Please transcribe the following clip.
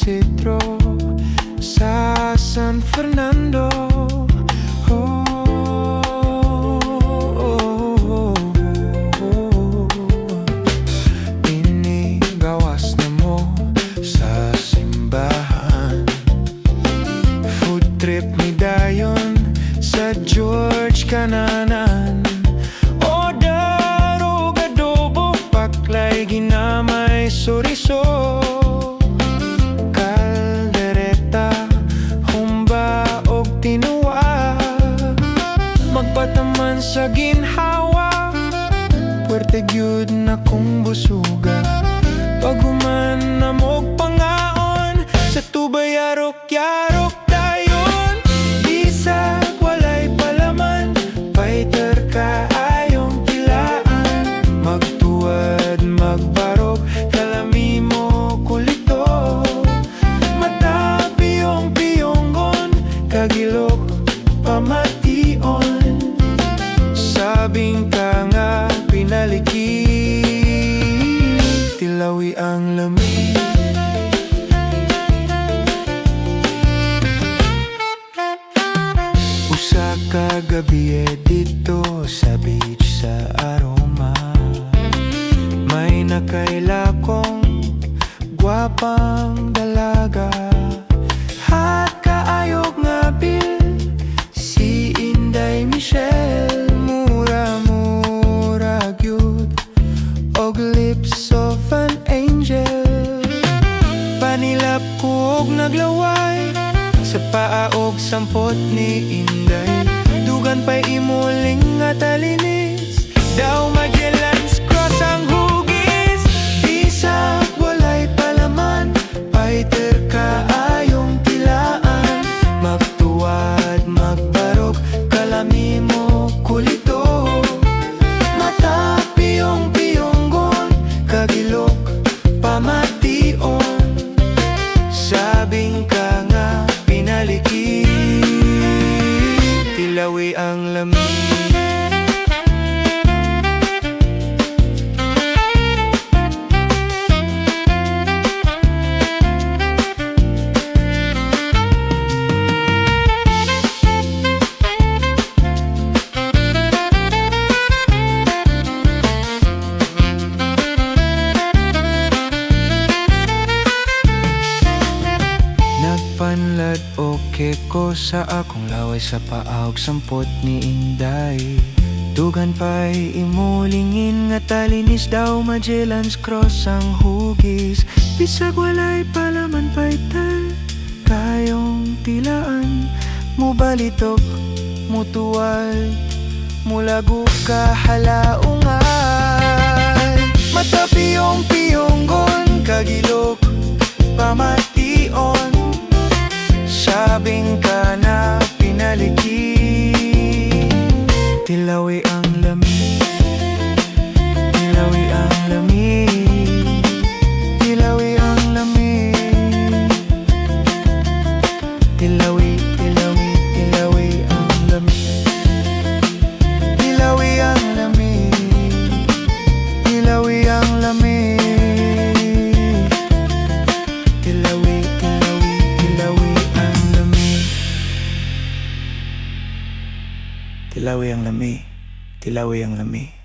Isidro sa San Fernando. Oh. Inigawas na mo sa simbahan. Food trip mi dayon sa George Kananan. Order og adobo, paklay, ginamay, soriso, kaldereta, humba og tinuwa. Magpataman sa ginhawa. Puwerte gyud na kong busuga. Paghuman na mo'g pangaon sa Tubay, yarok-yarok dayon. Bisag walay palaman, fighter kaayong tilaan. Magtuwad, magbarog, kalami mo kulito. Mata piyong-piyonggon, kagilok pamation. Sabing ka nga pinaliki. Tilawi ang lami. Usa ka gabi didto sa beach sa Aroma, may nakaila kong gwapang dalaga. Hot kaayog ngabil, si Inday Michelle. Mura-mura gyud og lips of an angel. Panilap ko og naglaway sa paa og sampot ni Inday. Dugan pa'y imuling nga talinis. Daw Magellan's Cross ang hugis. Bisag walay palaman, fighter kaayong tilaan. Magtuwad, magbarog, kalami mo kulito. Mata piyong-piyonggon, kagilok pamation. Sabing ka nga pinaliki. Tilawi ang lami. Nagpanlad okay ko sa akong laway sa paa og sampot ni Inday. Dugan pa'y imulingin nga talinis. Daw Magellan's Cross ang hugis. Bisag walay palaman, fighter kaayong tilaan. Mubalitok, mutuwad, mulago ka halaungan. Mata piyong-piyonggon, kagilok pamation. Sabing ka na pinaliki. Tilawi ang lami. Tilawi ang lami. Tilawi ang lami. Tilawi, tilawi, tilawi ang lami. Tilawi ang lami. Tilawi ang lami. Tilawi, tilawi, tilawi ang lami. Tilawi ang lami. Tilawi ang lami.